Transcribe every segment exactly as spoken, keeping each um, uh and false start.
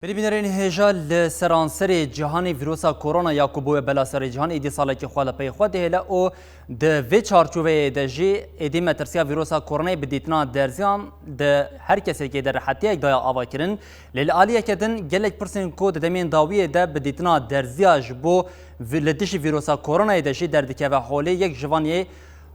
Berî bînerên hêja, li seranserê cîhanê vîrusa korona ya ku bûye bela serê cîhanê êdî salekî xwe li pey xwe dihêle û di vê çarçoveyê de jî êdî metirsiya vîrusa koronayê bi dîtina derziyan di her kesekê de rehetiyek daye avakirin. Lê li aliyeke din gelek pirsên ku di demên dawiyê de bi dîtina derziya ji bo vi-, li dijî vîrusa koronayê de jî derdikeve holê, yek ji van yê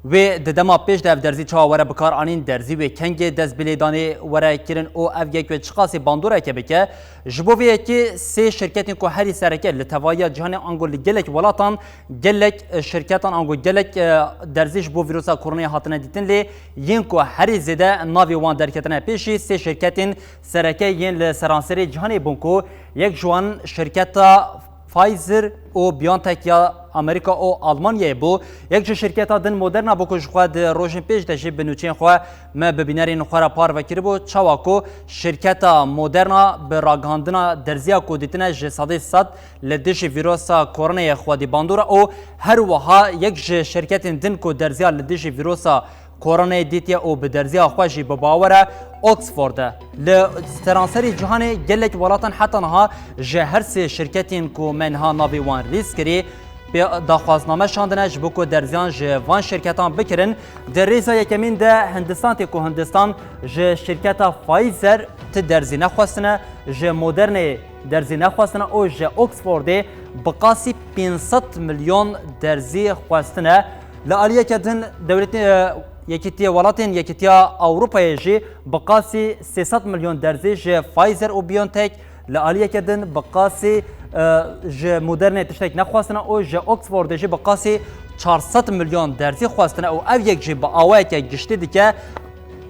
wê di dema pêş de ev derzî çawa were bikaranîn, derzî wê kengê dest bi lêdanê were kirin û ev yek wê çiqasî bandoreke bike. Ji bo vê yekê sê şirketên ku herî sereke li tevahiya cîhanê ango li gelek welatan gelek, e, şirketan ango gelek, e, derzî ji bo vîrusa koronayê hatine dîtin, lê yên ku herî zêde navê wan derketine pêş jî sê şirketên sereke yên li seranserê cîhanê bûn ku yek ji wan şirketa Pfizer û BioNTech ya Amerîka û Almanyayê bû. Yek ji şirketa din Moderna bû ku ji xwe di rojên pêş de jî bi nûçeyên xwe me bi bînerên xwe re parve kiribû. Çawa ku şirketa Moderna bi ragihandina derziya ku dîtine ji sedê sed li dijî vîrusa koronayê xwedî bandor e û her wiha yek ji şirketên din ku derziya li dijî vîrusa koronayê dîtiye û bi derziya xwe jî bi bawer e, Oxford e. Li seranserî cîhanê gelek welatan heta niha ji her sê şirketên ku me niha navê wan rîz kirî, pê daxwazname şandine ji bo ku derziyan ji van şirketan bikirin. Di rêza yekemîn de Hindistan tê ku Hindistan ji şirketa Pfizer ti derzî nexwestine, ji Modernê derzî nexwestine û ji Oxfordê bi qasî pênc sed milyon derzî xwestine. Li aliyeke din dewletê, e, Yekîtiya Welatên Yekîtiya Ewropayê jî bi qasî sê sed milyon derzî ji Pfizer û BioNTech, li aliyeke din bi qasî, e, ji Modernê tiştek nexwestine û ji Oxfordê jî bi qasî çar sed milyon derzî xwestine û ev yek jî bi awayeke giştî dike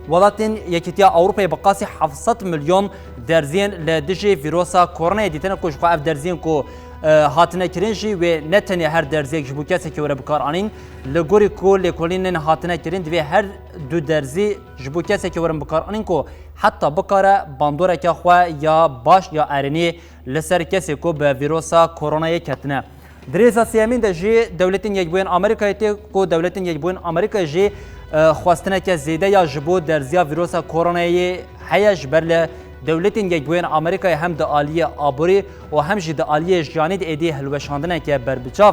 Welatên Yekîtiya Ewropayê bi qasî heft sed milyon derziyên li dijî vîrusa koronayê dîtine ku ji xwe ev derziyên ku, e, hatine kirin jî wê ne tenê her derziyek ji bo kesekî were bikaranîn. Li gorî ku lêkolînên hatine kirin, divê her du derzî ji bo kesekî werin bikaranîn ku heta bikare bandoreke xwe ya baş ya erênî li ser kesê ku bi vîrusa koronayê ketine. Di rêza sêyemîn de jî Dewletên Yekbûyên Amerîkayê tê ku Dewletên Yekbûyên Amerîkayê jî, e, xwestineke zêde ya ji bo derziya vîrusa koronayê heye, ji ber li Dewletên Yekbûyên Amerîkayê hem di aliyê aborî û hem jî di aliyê jiyanî de êdî hilweşandineke berbiçav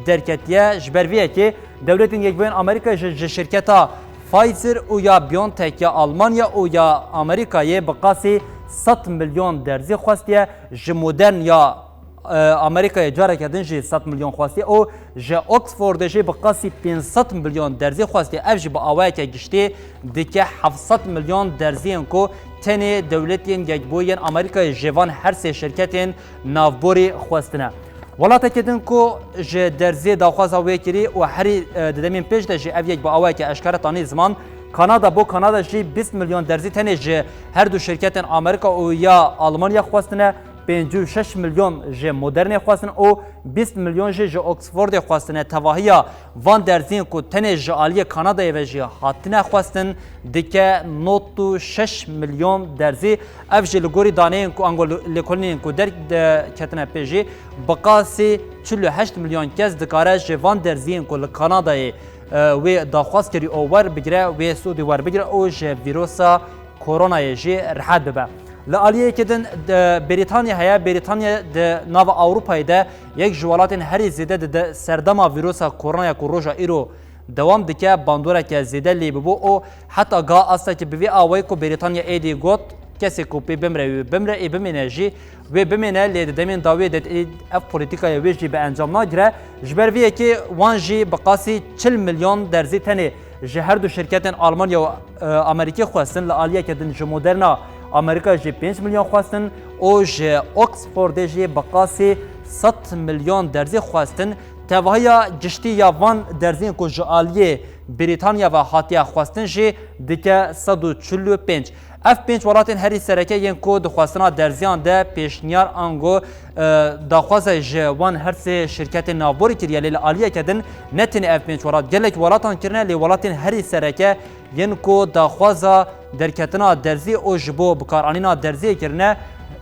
derketiye. Ji ber vê yekê Dewletên Yekbûyên Amerîkayê ji, ji şirketa Pfizer û ya BioNTech ya Almanya û ya Amerîkayê bi qasî sed milyon derzî xwestiye, ji Modern ya e, Amerîkayê careke din jî sed milyon xwestiye û ji Oxfordê jî bi qasî pênc sed milyon derzî xwestiye. Ev jî bi awayeke giştî dike heft sed milyon derziyên ku tenê Dewletên Yekbûyên Amerîkayê ji van her sê şirketên navborî xwestine. Welateke din ku ji derziyê daxwaza wê kirî û herî, e, di demên pêş de jî ev yek bi awayeke eşkere tanî ziman, Kanada bû. Kanada jî bîst milyon derzî tenê ji her du şirketên Amerîka û ya Almanya xwestine. Pêncî û şeş milyon ji Modernê xwestin û bîst milyon jî ji Oxfordê xwestine. Tevahiya van derziyên ku tenê ji aliyê Kanadayê ve jî hatine xwestin dike nod û şeş milyon derzî. Ev jî li gorî daneyên ku ango li-, lêkolînên ku derketine pê jî bi qasî çil û heşt milyon kes dikare ji van derziyên ku li Kanadayê, e, wê daxwaz kirî û werbigire, wê sûdî werbigire û ji vîrusa koronayê jî rehet bibe. Li aliyekê din, de, Brîtanya heye. Brîtanya di nava Ewropayê de yek ji welatên herî zêde di de serdema vîrusa koronaya ku roja îro dewam dike, bandoreke zêde lê bibû û heta ga astekî bi vî awayî ku Brîtanya êdî got, kesê ku pê bimre wê bimre, ê bimîne jî wê bimîne, lê di demên dawiyê de ev polîtîkaya wê jî bi encam nagire. Ji ber vê yekê wan jî bi qasî çil milyon derzî tenê ji her du şirketên Almanya û, e, Amerîkî xwestin, li aliyeke din ji Moderna Amerîka jî pênc milyon xwestin û ji Oxfordê jî bi qasî sed milyon derzî xwestin. Tevahiya giştî ya van derziyên ku ji aliyê Brîtanya ve hatiye xwestin jî dike sed û çil û pênc. Ev pênc welatên herî sereke yên ku di xwestina derziyan de pêşniyar ango, e, daxwaza ji wan her sê şirketên navborî kiriye, lê li aliyeke din ne tenê ev pênc welat, gelek welatan kirine, lê welatên herî sereke yên ku daxwaza derketina derzî û ji bo bikaranîna derziyê kirine,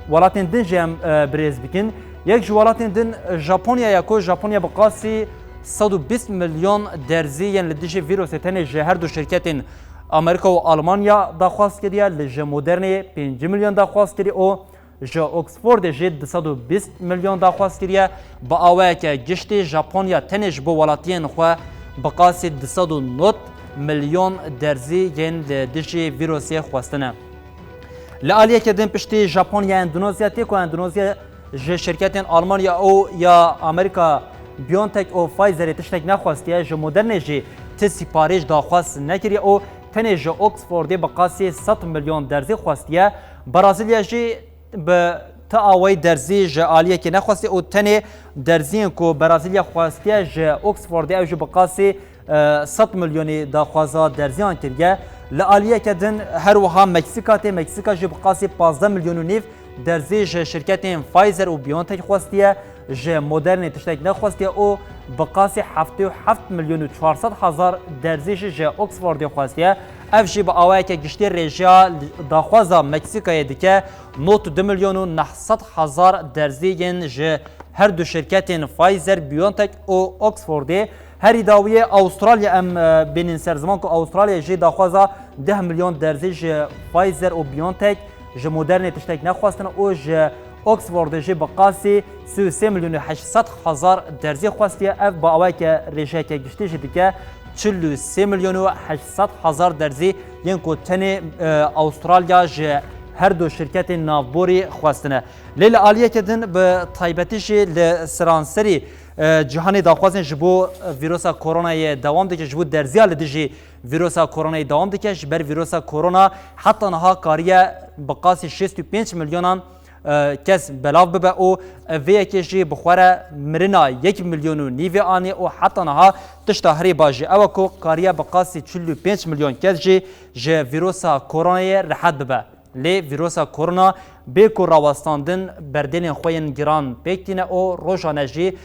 welatên din jî em, e, birêz bikin. Yek ji welatên din Japonya ye ku Japonya bi qasî sed û bîst milyon derzî yên li dijî vîrusê tenê ji her du şirketên Amerîka û Almanya daxwaz kiriye, li ji Modernê pêncî milyon daxwaz kirî û Ji Oxfordê jî du sed û bîst milyon daxwaz kiriye. Bi awayeke giştî Japonya tenê ji bo welatiyên xwe bi qasî du sed û nod milyon derzî yên li dijî vîrusê xwestine. Li aliyeke din piştî Japonya Endonezya tê ku Endonezya ji şirketên Almanya û ya Amerîka BioNTech û Pfizerê tiştek nexwestiye, ji Modernê jî ti sîparîş daxwaz nekiriye û tenê ji Oxfordê bi qasî sed milyon derzî xwestiye. Brazilya jî bi ti awayî derzî ji aliyekê nexwestiye û tenê derziyên ku Brazilya xwestiye ji Oxfordê ew jî bi qasî e, sed milyonî daxwaza derziyan kiriye. Li aliyeke din her wiha Meksîka tê. Meksîka jî bi qasî pazdeh milyon û nîv derzî ji şirketên Pfizer û BioNTech xwestiye, ji Modernê tiştek nexwestiye û bi qasî heftê û heft milyon û çar sed hezar derzî jî ji Oxfordê xwestiye. Ev jî bi awayeke giştî rêjeya daxwaza Meksîkayê dike nod û du milyon û neh sed hezar derzî yên ji her du şirketên Pfizer, BioNTech û Oxfordê. Herî dawiyê Awustralya em, e, bênin ser ziman ku Awustralya jî daxwaza deh milyon derzî ji Pfizer û BioNTech, ji Modernê tiştek nexwestine û ji Oxfordê jî bi qasî sî û sê milyon û heşt sed hezar derzî xwestiye. Ev bi awayeke rêjeyeke giştî jî dike çil û sê milyon û heşt sed hezar derzî yên ku tenê, e, Awustralya ji her du şirketên navborî xwestine. Lê li aliyeke din bi taybetî jî li seranserî, e, cîhanê daxwazên ji bo vîrusa koronayê dewam dike, ji bo derziya li dijî vîrusa koronayê dewam dike. Ji ber vîrusa korona heta niha kariye bi qasî şêst û pênc milyonan, e, kes belav bibe û vê yekê jî bi xwe re mirina yek milyon û nîvê anî û heta niha tişta herî baş jî ew e ku kariye bi qasî çil û pênc milyon kes jî ji vîrusa koronayê rehet bibe. Lê vîrusa korona bê ku rawestandin berdêlên xwe yên giran pêk tîne û rojane jî